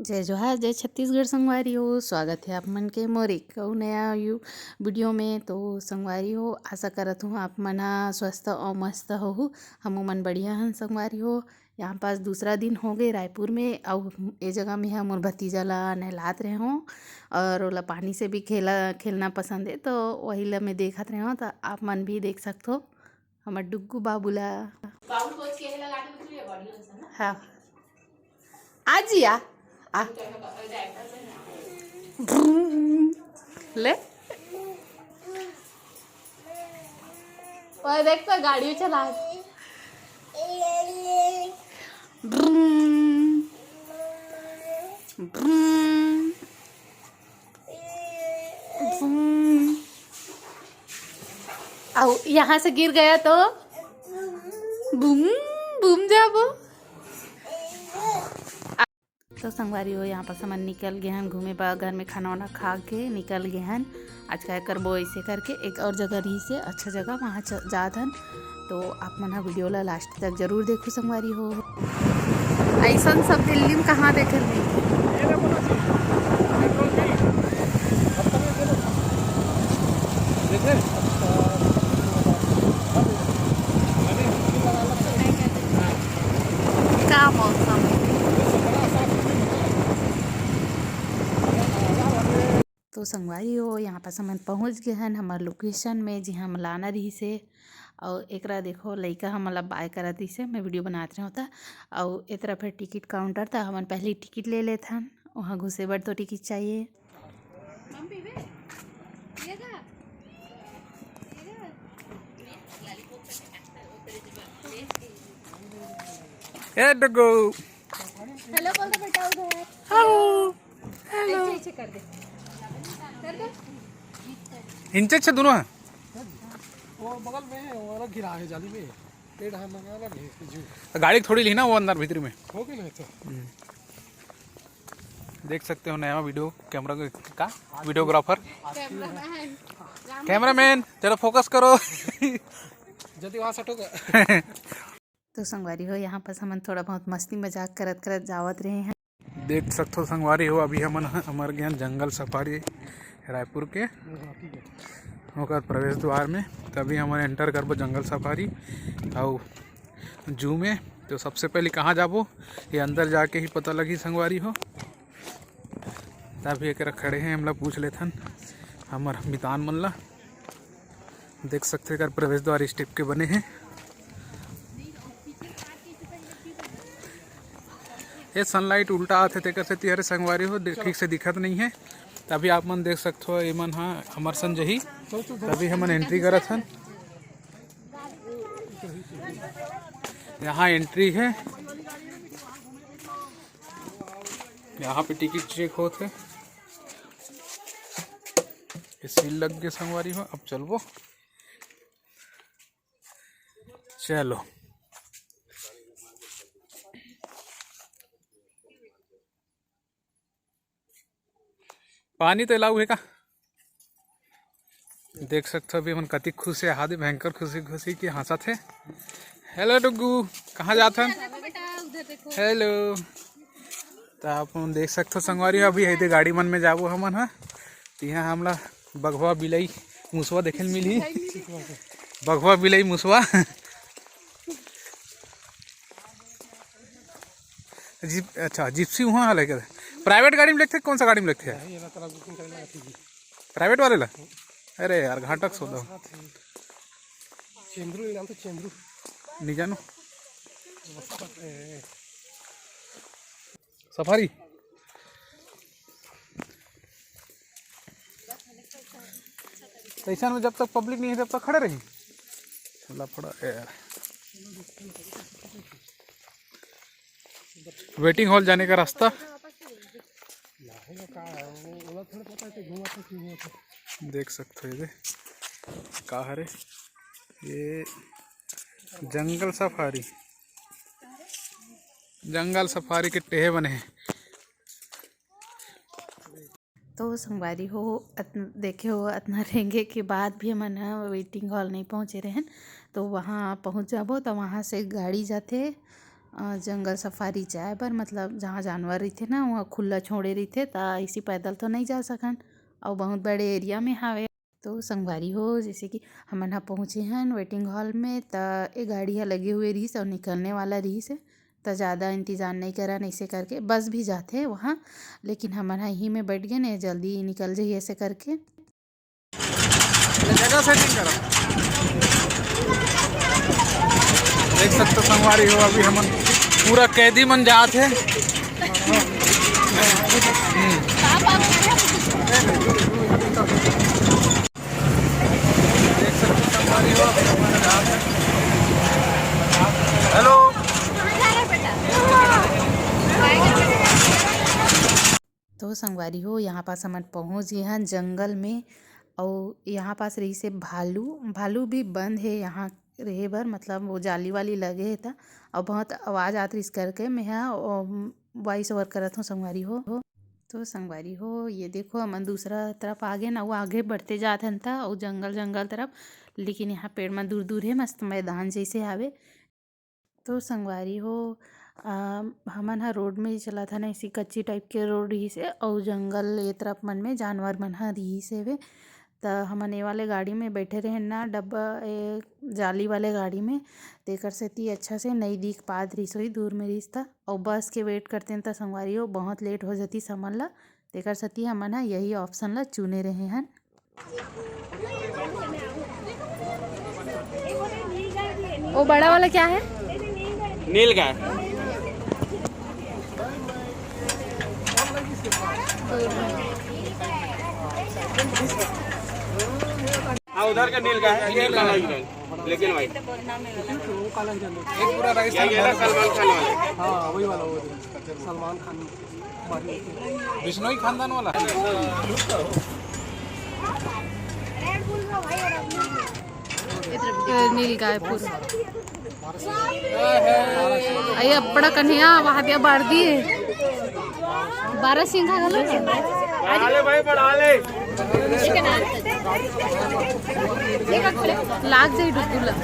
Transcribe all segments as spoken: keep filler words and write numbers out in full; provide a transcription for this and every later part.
जय जोहार, जय छत्तीसगढ़ संगवारी हो। स्वागत है आप मन के मोर एक अउ नया यू-, वीडियो में। तो संगवारी हो, आशा करत हूँ आप मन ह स्वस्थ अउ मस्त होहू। हमू मन बढ़िया हन संगवारी हो। यहाँ पास दूसरा दिन हो गए रायपुर में, अउ ए जगह में ह मोर भतीजा ला नहलात रहे हों और ओला पानी से भी खेला, खेलना पसंद है, तो वही ला मैं देखत रहे हों, तो आप मन भी देख सकथो हमर डुग्गू बाबू ला। हाँ, आ जिया, आ। ले। ओए देख तो गाड़ी चला। ब्रूम, ब्रूम, ब्रूम। अउ यहाँ से गिर गया तो बूम, बूम जाबो। तो संगवारी हो, यहाँ पास हमन निकल गए हन घूमे बर, घर में खाना वाना खा के निकल गए हन। आज काय करबो, ऐसे करके एक और जगह रही से अच्छा जगह, वहाँ च-, जात हन। तो आप मन ह वीडियो ला लास्ट तक जरूर देखो संगवारी हो। ऐसन सब दिल्ली में कहाँ देखे नहीं। का मौसम है। तो संगवारी हो, यहाँ पास हमन पहुँच गए हन हमर लोकेशन में, जिहाँ हम लाना रहिस हे। अउ एकरा देखो, लइका हमन ला बाय करत रहिस हे, मैं वीडियो बनात रहे होता। अउ ए तरफ है टिकट काउंटर, त हमन पहले टिकट ले लेथन, वहाँ घुसे बर तो टिकट चाहिए। ए डुगू। हेलो बोल दे बेटा उधर। हाउ। हेलो। ऐसे, ऐसे कर दे। कर दे। इंचे छे दोनों है। वो बगल में है, वो अलग घिरा है जाली में। पेड़ है, मगर अलग है, जू। तो गाड़ी थोड़ी ली ना, वो अंदर भीतर में। हो गई ना तो। हम्म। देख सकते हो नया वीडियो कैमरा का, वीडियोग्राफर। कैमरामैन। कैमरामैन, जरा फोकस करो। जल्दी वहाँ सटोगा। तो संगवारी हो, यहाँ पास हमन थोड़ा बहुत मस्ती मजाक करत करत जावत रहे हैं। देख सकथो संगवारी हो, अभी हमन ह-, हमर ज्ञान जंगल सफारी रायपुर के ओकर प्रवेश द्वार में, तभी हमन एंटर करबो जंगल सफारी। अउ जू में तो सबसे पहले कहाँ जाबो, ये अंदर जाके ही पता लगी संगवारी हो। तभी एक खड़े हैं, हमला पूछ लेथन हमर मितान मन ला। देख सकथे एकर प्रवेश द्वार स्टेप के बने हे। ये सनलाइट उल्टा आथे तेकर सेती हरे संगवारी हो, दे-, ठीक से दिखत नहीं है। तभी आप मन देख सकथो, ये मन हा हमर सन जही, तभी हमन एंट्री करत हन। यहाँ एंट्री है, यहाँ पे टिकट चेक होत है। ये सील लग गए संगवारी हो, अब चलबो। चलो, पानी तो अलाउ है का? देख सकथो अभी हमन कति खुश है, हादी भयंकर खुशी खुशी की हंसत है। हेलो डुग्गू, कहाँ जात हन? हेलो। तो आप मन देख सकथो संगवारी हो, अभी एदे गाड़ी मन में जाबो हमन ह। तो यहाँ हमला बघवा बिलाई मुसवा देखे ल मिलही। बघवा बिलाई मुसवा। जिप-, अच्छा, जिप्सी वहाँ है लेकर। प्राइवेट गाड़ी में लेगथे, कौन सा गाड़ी में लेगथे? नहीं, ये वाला बुकिंग करे लगा थी। प्राइवेट वाले ला? अरे यार, घाटक सौदा। चेंद्रू, ये नाम तो चेंद्रू। नहीं जानो। ए, ए। सफारी। स्टेशन में जब तक पब्लिक नहीं है, तब तक खड़े रही। लफड़ा है यार। वेटिंग हॉल जाने का रास्ता। देख सकते हो ये का हरे, ये जंगल सफारी, जंगल सफारी के टेहे बने हैं। तो संगवारी हो, अतन-, देखे हो, अतना रेंगे के बाद भी हमन ह वेटिंग हॉल नहीं पहुँचे रहन। तो वहाँ पहुँच जाबो, तो वहाँ से गाड़ी जाथे अ, जंगल सफारी जाए बर, मतलब जहाँ जानवर रहिथे ना, वहाँ खुला छोड़े रहिथे, त ऐसी पैदल तो नहीं जा सकन, अउ बहुत बड़े एरिया में हावे। तो संगवारी हो, जैसे कि हमन ह पहुँचे हन वेटिंग हॉल में, त ए गाड़ी ह लगे हुए रहिस अउ निकलने वाला रहिस हे, त ज़्यादा इंतजार नहीं करन, ऐसे करके बस भी जाथे वहाँ, लेकिन हमन ह इही में बैठ गए ने, जल्दी निकल जाही ऐसे करके। जगह सेटिंग करो। देख सकते हो संगवारी हो, अभी हमन पूरा कैदी मन जात हे। हम्म। देख सकते हो संगवारी हो, अभी हमन जात हे। हेलो। तो संगवारी हो, यहाँ पास हमन पहुँच गए हन जंगल में। अउ यहाँ पास रहिसे भालू, भालू भी बंद हे यहाँ रहे बर, मतलब वो जाली वाली लगे हे त, अउ बहुत आवाज़ आत रहिस करके मैं ह वॉइस ओवर करत हूँ संगवारी हो। तो संगवारी हो, ये देखो, हमन दूसरा तरफ आ गए ना, वो आगे बढ़ते जात हन त, अउ जंगल जंगल तरफ, लेकिन यहाँ पेड़ मन दूर दूर हे, मस्त मैदान जैसे हावे। तो संगवारी हो, अ, हमन ह रोड में ही चलत हन, ऐसी कच्ची टाइप के रोड रहिस हे, अउ जंगल ये तरफ मन में जानवर मन ह रहिस हेवे। त हमन ये वाले गाड़ी में बैठे रहेन ना, डब्बा, ए, जाली वाले गाड़ी में, तेकर सेती अच्छा से नई दिख पात रहिस होही, दूर में रहिस त। अउ बस के वेट करतेन त संगवारी हो, बहुत लेट हो जतिस हमन ला, तेकर सेती हमन ह यही ऑप्शन ला चुने रहे हन। वो बड़ा वाला क्या है? नील गाय। हाँ, उधर का नील गाय है, नील गाय है, black and white। एक पूरा राइस ये, ये ना सलमान खान वाले। हाँ, वही वाला, वो सलमान खान। बिश्नोई खानदान वाला। नील गाय पूरा। अरे अब्बड़ कन्हैया, वहाँ दिया बार दिए। बारह सिंघा घलो। बढ़ा ले भाई, बढ़ा ले। लाग जाई डुगुला।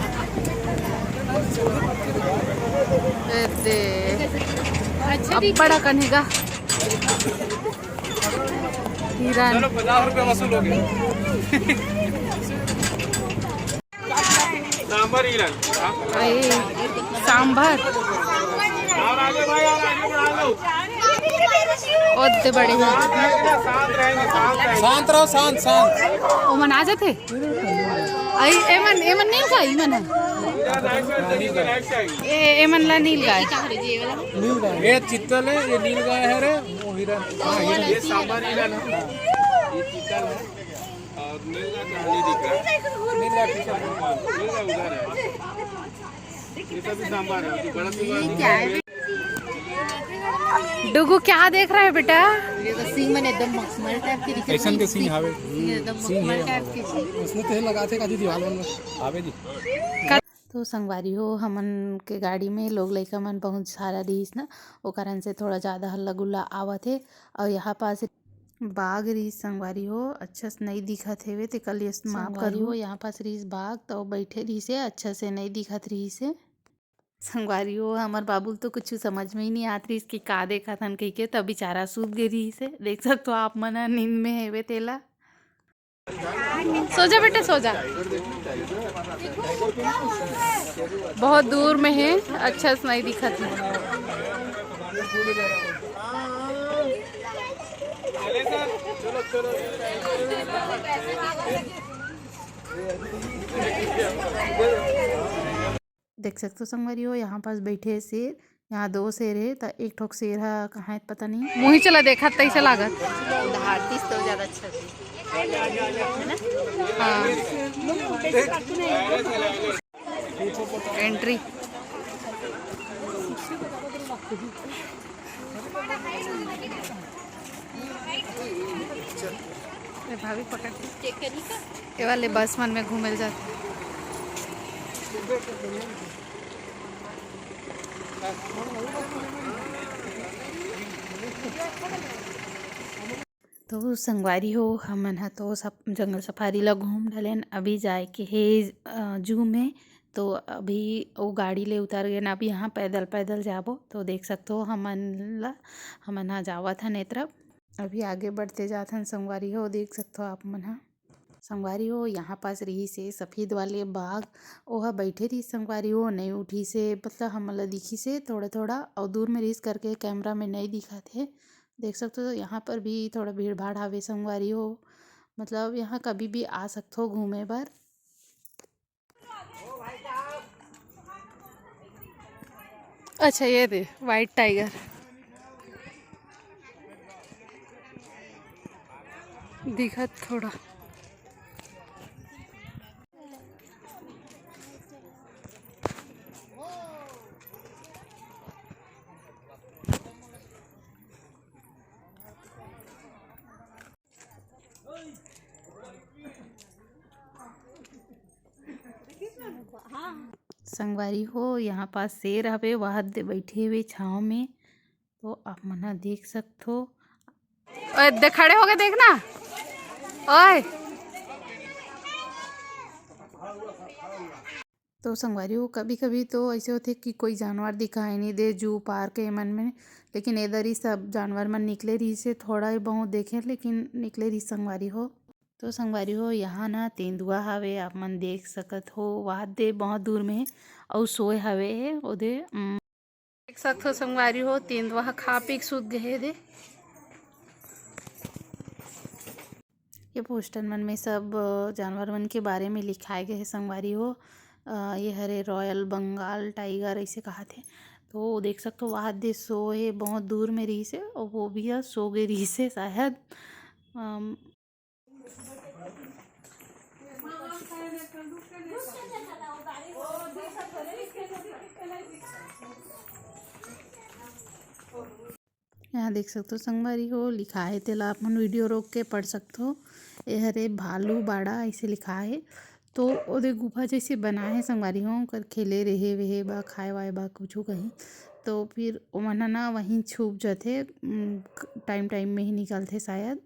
ए दे। अच्छा, ठीक है। अब्बड़ कन्हैया। हिरन। चलो, पचास रुपया वसूल हो गया। सांभर हिरन। अरे, सांभर। और आगे भाई, और आगे बढ़ा लो। ओते बड़े हैं। शांत रहेंगे, शांत रहेंगे। शांत रहो, शांत, शांत। ओमन आ जाथे। आई, एमन, एमन नहीं का, एमन है। ए, एमन ला नील गाय। ये चित्तल है, ये नील गाय है रे, वो हिरन। हाँ, हिरन। ये सांभर हिरन है, ये चित्तल है। और नील गाय कहाँ नहीं दिख रहा है? नील गाय पीछे है। नील गाय उधर है। ये सभी सांभर है, जो बड़ा सांभर है। डुगू, क्या देख रहा है बेटा? ये तो सिंह मन एकदम मखमल टाइप के दिखे। कैसन के सिंह हावे? सिंह एकदम सिंह मखमल है टाइप के। उसने तेल लगा थे का जी दीवाल मन में। आवे जी। तो संगवारी हो, हमन के गाड़ी में लोग लइका मन बहुत सारा रहिस ना, ओ कारण से थोड़ा ज़्यादा हल्ला गुल्ला आवत हे। और यहाँ पास बाघ रहिस संगवारी हो, अच्छा से नई दिखत हेवे, तेकर लिए माफ संगवारी हो, करहू। यहाँ पास रहिस बाघ, तो बैठे रहिस हे, अच्छा से नई दिखत रहिस हे। संगवारी हो, हमर बाबू ल तो कुछु समझ में ही नहीं आत रहिस कि का देखत हन कहिके, त बेचारा सूत गे रहिस हे। देख सकत हो आप मन ह नींद में हेवे तेला। सो जा बेटा, सो जा। बहुत दूर में हे, अच्छा से नहीं दिखत हे। देख सकते हो संगवारी हो, यहाँ पास बैठे हे शेर। यहाँ दो शेर हे, त एक ठोक शेर ह कहाँ हे पता नहीं। मुही चला देखत तैसे लागत। धारतीस तो ज्यादा अच्छा है। हाँ। एंट्री। ए भाभी पकड़। ये वाले बस मन में घूमे ल जाथे। तो संगवारी हो, हमन ह तो सब जंगल सफारी ला घूम डालेन। अभी जाए के हे, अ, जू में, तो अभी वो गाड़ी ले उतर गे ना, अभी यहाँ पैदल पैदल जाबो। तो देख सकथो हमन ला, हमन हा जावत हन ए तरफ। अभी आगे बढ़ते जात हन संगवारी हो, देख सकथो आप मन हा। संगवारी हो, यहाँ पास रहिस हे सफेद वाले बाघ, ओहा बैठे रहिस संगवारी हो, नइ उठिस हे, मतलब हमन ला दिखिस हे थोड़ा थोड़ा, अउ दूर में रहिस करके कैमरा में नइ दिखत हे। देख सकथो, यहाँ पर भी थोड़ा भीड़ भाड़ हावे संगवारी हो, मतलब यहाँ कभी भी आ सकथो घूमे बर। अच्छा, ये दे, व्हाइट टाइगर दिखत थोड़ा। संगवारी हो, यहाँ पास शेर हवे, वहाँ दे बैठे हुए छाँव में, तो आप मन ह देख सकथो। ओए, दे, खड़े होके देखना। ओए। तो संगवारी हो, कभी-कभी तो ऐसे होथे कि कोई जानवर दिखाई नहीं दे, जू, पार्क, एमन में, लेकिन ए दरी सब जानवर मन निकले रहिस हे, थोड़ा ही बहुत देखे, लेकिन निकले रहिस संगवारी हो। तो संगवारी हो, यहाँ ना तेंदुआ हावे, आप मन देख सकत हो, वहाँ दे बहुत दूर में हे, अउ सोए हवे हे, ओदे, उम, देख सकत हो संगवारी हो, तेंदुआ ह खा पी के सुत गए हे दे। ये पोस्टर मन में सब, अ, जानवर मन के बारे में लिखाए गए हे संगवारी हो। अ, ये हरे रॉयल बंगाल टाइगर ऐसे कहाथे। तो देख सकत हो, वहाँ दे सो हे, बहुत दूर में रहिस हे, और वो भी ह सो गए रहिस हे शायद। अम, यहाँ देख सकथो संगवारी हो, लिखाए हे, तेला आप मन वीडियो रोक के पढ़ सकथो। ए हरे भालू बाड़ा ऐसे लिखाए हे। तो ओदे गुफा जैसे बनाए हे संगवारी हो, ओकर खेले रेहे वेहे बा, खाए वाए बा, कुछु कहीं। तो फिर ओमन ह ना वहीं छुप जथे, उम, टाइम टाइम में ही निकलथे शायद।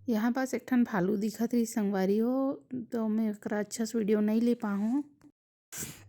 यहाँ पास एक ठन भालू दिखत रहिस संगवारी हो, तो मैं एकरा अच्छा से वीडियो नइ ले पाहूँ।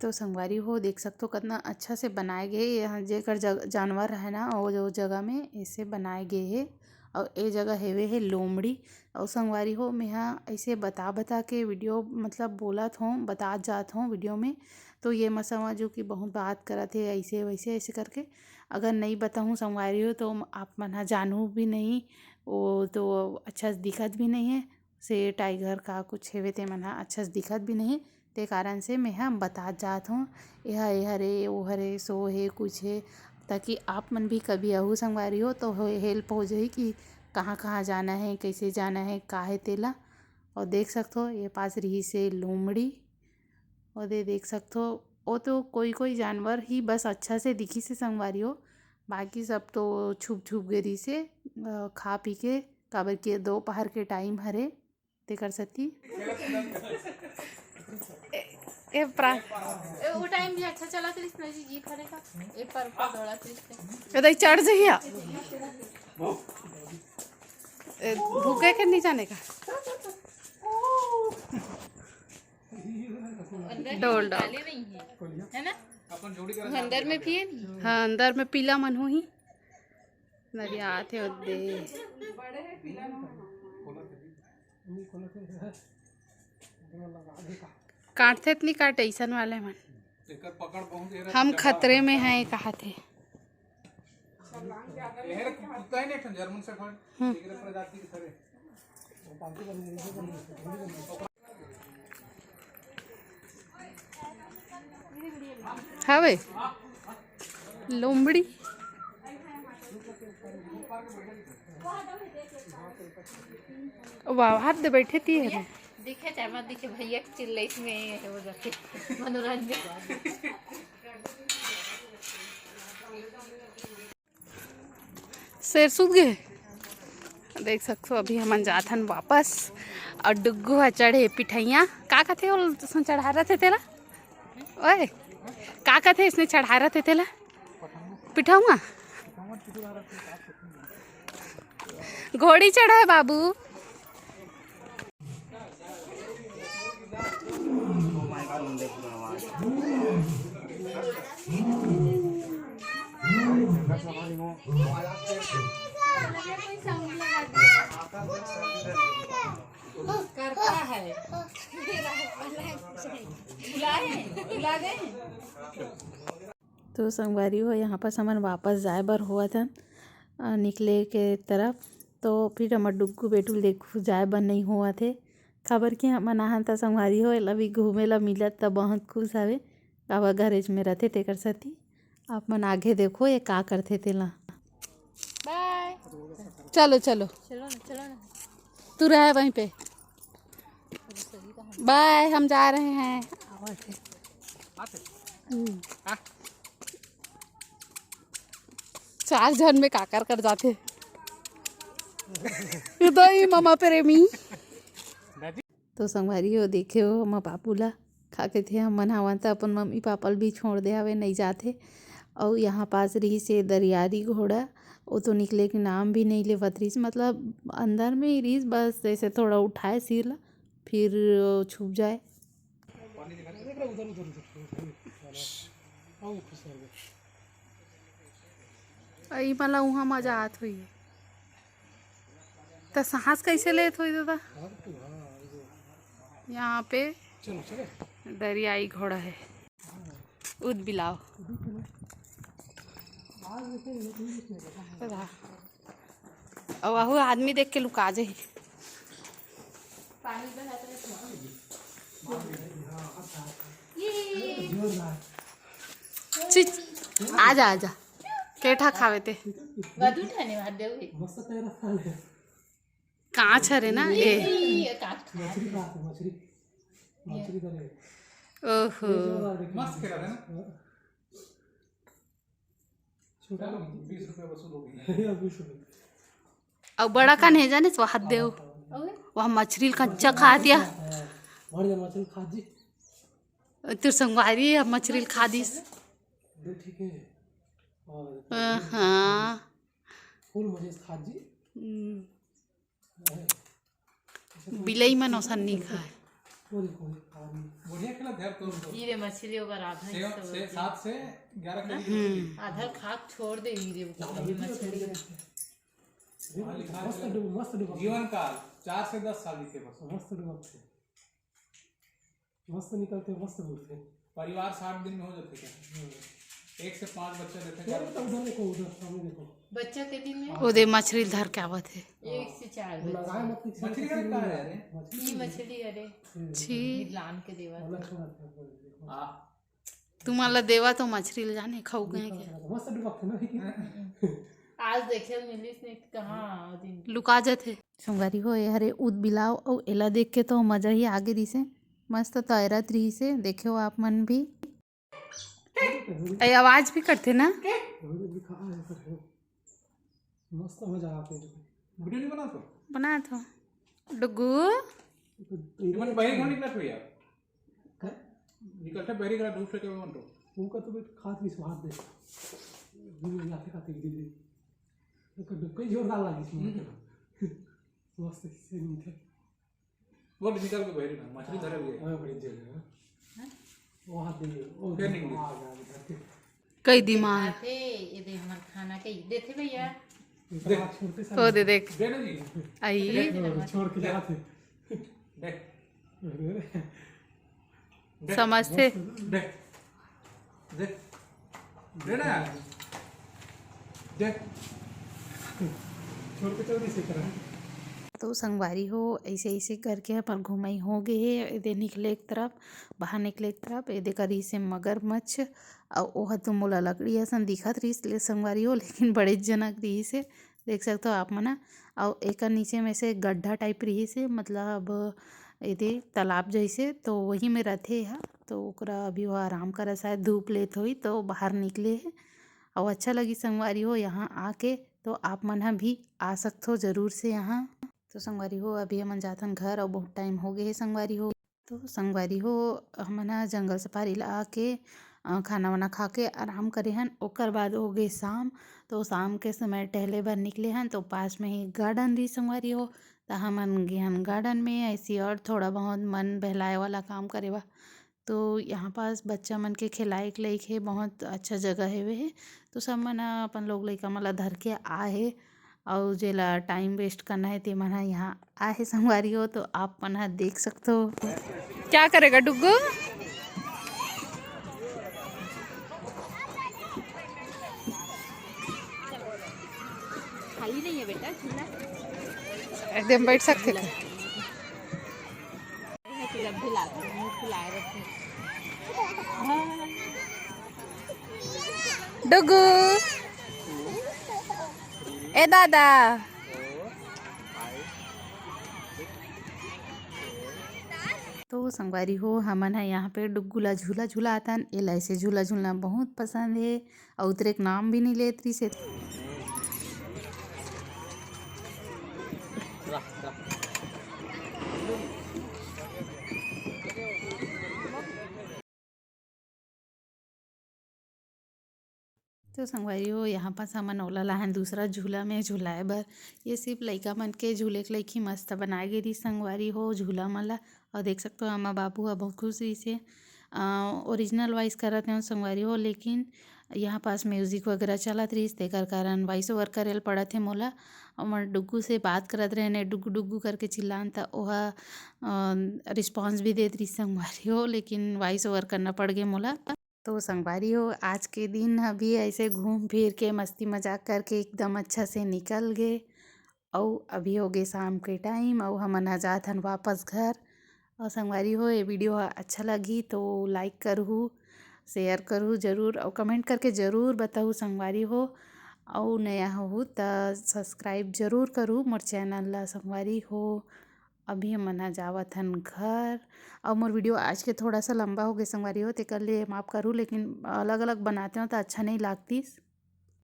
तो संगवारी हो, देख सकथो कतना अच्छा से बनाए गे हे। यहाँ जेकर जग-, जानवर रहे ना, वो जो जगह में ऐसे बनाए गे हे। और ए जगह हेवे हे लोमड़ी। और संगवारी हो, मैं हा ऐसे बता बता के वीडियो, मतलब बोलत हों, बतात जात हों वीडियो में, तो ये मत समझो कि बहुत बात करत हे ऐसे वैसे ऐसे करके। अगर नइ बताहूँ संगवारी हो, तो आप मन हा जानहू भी नहीं, वो तो अच्छा से दिखत भी नहीं है। शेर टाइगर का कुछ हेवे, ते मन ह अच्छा से दिखत भी नहीं, ते कारण से मैं ह बतात जात हों, एहा ए हरे, ओ हरे, सो हे, कुछ हे, ताकि आप मन भी कभी आहू संगवारी हो तो हो, हेल्प हो जाही कि कहाँ कहाँ जाना है, कैसे जाना है, का है तेला। और देख सकथो, ये पास रहिस हे लोमड़ी, और दे देख सकथो, वो तो कोई कोई जानवर ही बस अच्छा से दिखिस हे संगवारी हो, बाकी सब तो छुप छुप गे रहिस हे, अ, खा पी के, काबर के दोपहर के टाइम हरे। तेकर सेती। ए, ए प्रा- ए, वो टाइम भी अच्छा चलत रहिस ना जी, जीप हरे का। ए पर ऊपर दौड़त रहिस। ए, दई चढ़ जइया। ए, भूखे के नहीं जाने का। अंदर डोल डॉग। काले नहीं है, है ना? अंदर में पिए नहीं। हाँ, अंदर में पीला मन होही। नरियात हे ओदे। काटथे त नहीं काटे, अइसन वाले मन। हम खतरे में हैं, कहाथे। हम्म। हवे लोमड़ी। वाह, हाथ दे बैठे ती है। दिखे चाहे मत दिखे, भैया के चिल्लैस में हो जाते मनोरंजन। शेर सुत गए। देख सकथो, अभी हमन जाथन वापस। और डुग्गू ह चढ़े पिठैया। का कथे, ओल तसन चढ़ा रथे तेला? ओए, का कथे, इसने चढ़ा रथे तेला? पिठौआ? घोड़ी चढ़ा है बाबू। करता है। बुलाए, बुला दे। तो संगवारी हो, यहाँ पास हमन वापस जाए बर होवत हन, अ, निकले के तरफ। तो फिर हमर डुग्गू बेटू ल देखू जाए बर नइ होवत हे, काबर कि हमन आहन त संगवारी हो, एला भी घूमे ला मिलत त बहुत खुश हवे, काबर घरेच में रथे तेकर सेती। आप मन आगे देखो ये का करथे तेला। बाय। चलो, चलो। चलो ना, चलो ना। तू रहे वहीं पे। बाय, हम जा रहे हैं। हम्म। चार झन में काकर कर जाथे। उदय मामा प्रेमी। तो संगवारी हो, देखे हो, हमर पापू ला खा के थे, हमन हावन त अपन मम्मी पापा ल भी छोड़ दे हवे, नइ जाथे। अउ यहाँ पास रहिस हे दरियारी घोड़ा, वो तो निकले के नाम भी नइ लेवत रहिस, मतलब अंदर में ही रहिस, बस ऐसे थोड़ा उठाए सिर ला, फिर छुप जाए। अई मला उहाँ मजा आत होई। त सांस कैसे लेत होई दादा? यहाँ पे दरियाई घोड़ा है, उद बिलाव। अब आहू आदमी देख के लुका जाही। चिच, आजा, आजा। केठा खावे ते? कांच हरे ना ए। ओहो। अउ बड़ा कन हे जाने, वहाँ देव, वहाँ मछरी ल कच्चा खा दिया। तेरे संगवारी अब मछरी ल खा दिस। हाँ। बिलई मन ओसन नी खाए। बढ़िया खेला ध्यान तो। ई रे मछली ओकर आधा से, हिस्सा से, होती। सात से ग्यारह केजी की मछली। आधा खा छोड़ दे ई रे, वो मछली। हाँ, लिखा है। मस्त डूब, मस्त डूब। जीवन काल चार से दस साल के बस। मस्त डूब। मस्त निकलते, मस्त उठते। परिवार साठ दिन में हो जाते क्या? हम्म। एक से पाँच बच्चा देते क्या? तो उधर देखो, उधर सामने देखो। बच्चा के दिन में? ओदे मछरी धर के आवत हे। एक से चार बच्चा। मछली का है रे? ई मछली हरे। हम्म। छी। गिरलान के देवा। हाँ। तुमन ला देवा तो मछरी ल जाने खाऊ गए के। मस्त डुबकथे ना, लेकिन आज देखे मिलिस नहीं तो कहाँ दिन। लुका जाथे। संगवारी हो, ए हरे उद बिलाव, अउ एला देख के तो मजा ही आगे रिहिसे, मस्त तैरत रिहिसे। देखे हो आप मन भी। ए, आवाज भी करथे ना। मस्त मजा आथे। वीडियो नहीं बना तो? बना तो। डुगू। ये मन बाहर घर निकला था यार। का? निकलते बहरी करा धूप से के मन तो। उनका तो बेट खात भी स्वाद दे। दिन में जाते खाते एक दिन। तो डुक्के जोरदार लगी इसमें। हम्म। मस्त से नहीं थे। वो निकल के बहरी ना, मछली धरे हुए। हाँ, बड़ी जगह है। हाँ? वो हाथ दे, वो फिर नहीं आ गया इधर के। कई दिमाग। आते, ये दे हमार खाना के, देते भैया। इतना छोड़ते ओ दे देख। दे ना जी। आई। छोड़ के जाते। दे। समझते। दे। दे। दे ना। दे। छोड़ के चल दी इसी तरह। तो संगवारी हो, ऐसे ऐसे करके अपन घुमाई हो गए हे। एदे निकले एक तरफ, बाहर निकले एक तरफ, एदे करी से मगरमच्छ, अउ ओह तो मोला लकड़ी असन दिखत रहिस ले संगवारी हो, लेकिन बड़े जनक रहिस हे। देख सकथव आप मन ह। अउ एकर नीचे में से गड्ढा टाइप रिहिस हे, मतलब एदे तालाब जइसे, तो वही में रथे एहा। तो ओकरा अभी वो आराम करा, शायद धूप लेत होही, तो बाहर निकले हे। अउ अच्छा लगी संगवारी हो यहाँ आके, तो आप मन ह भी आ सकथो जरूर से यहाँ। तो संगवारी हो, अभी हमन जाथन घर, अउ बहुत टाइम हो गए हे संगवारी हो। तो संगवारी हो, हमन ह जंगल सफारी ला आके, अ, खाना वाना खा के आराम करे हन। ओकर बाद हो गए शाम, तो शाम के समय टहले बर निकले हन। तो पास में ही गार्डन रही संगवारी हो, त हमन गे हन गार्डन में ऐसी और थोड़ा बहुत मन बहलाए वाला काम करे बर। तो यहाँ पास बच्चा मन के खेलाए के लाइक हे, बहुत अच्छा जगह हेवे हे। तो सब मन ह अपन लोग लइका मन ला धर के आए हे, अउ जेला टाइम वेस्ट करना हे, ते मन ह यहाँ आए हे संगवारी हो। तो आप मन ह देख सकथो। क्या करेगा डुग्गू? खाली नहीं है बेटा, झूला। एकदम बैठ सकते थे। डुगू, ए दादा। तो संगवारी हो, हमन ह यहाँ पे डुग्गू ला झूला झुलाथन। एला ऐसे झूला झूलना बहुत पसंद हे, अउ उतरे के नाम भी नहीं लेत रहिस हे। तो संगवारी हो, यहाँ पास हमन ओला लाहन दूसरा झूला में झुलाए बर। ये सिर्फ लइका मन के झूले के लाइक ही मस्त बनाए गे रहिस संगवारी हो झूला मन ला। अउ देख सकते हो, अम्मा बाबू ह बहुत खुश रहिस हे। अ, ओरिजिनल वॉइस करत हे संगवारी हो, लेकिन यहाँ पास म्यूजिक वगैरह चलत रहिस, तेकर कारण वॉइस ओवर करे ल पड़त हे मोला। अउ मैं डुग्गू से बात करत रहेन, "डुग्गू, डुग्गू" करके चिल्लान, त ओहा, अ, रिस्पॉन्स भी देत रहिस संगवारी हो, लेकिन वॉइस ओवर करना पड़ गे मोला। तो संगवारी हो, आज के दिन ह भी ऐसे घूम फिर के, मस्ती मजाक करके एकदम अच्छा से निकल गे। अउ अभी हो गे शाम के टाइम, अउ हमन ह जात हन वापस घर। अउ संगवारी हो, ये वीडियो ह अच्छा लगही तो लाइक करहू, शेयर करहू जरूर, अउ कमेंट करके जरूर बताहू संगवारी हो। अउ नया होहू त सब्सक्राइब जरूर करहू मोर चैनल ला संगवारी हो। अभी हमन ह जावत हन घर। अउ मोर वीडियो आज के थोड़ा सा लंबा हो गे संगवारी हो, तेकर ले माफ करहू, लेकिन अलग-अलग बनाते हो त अच्छा नहीं लागतिस।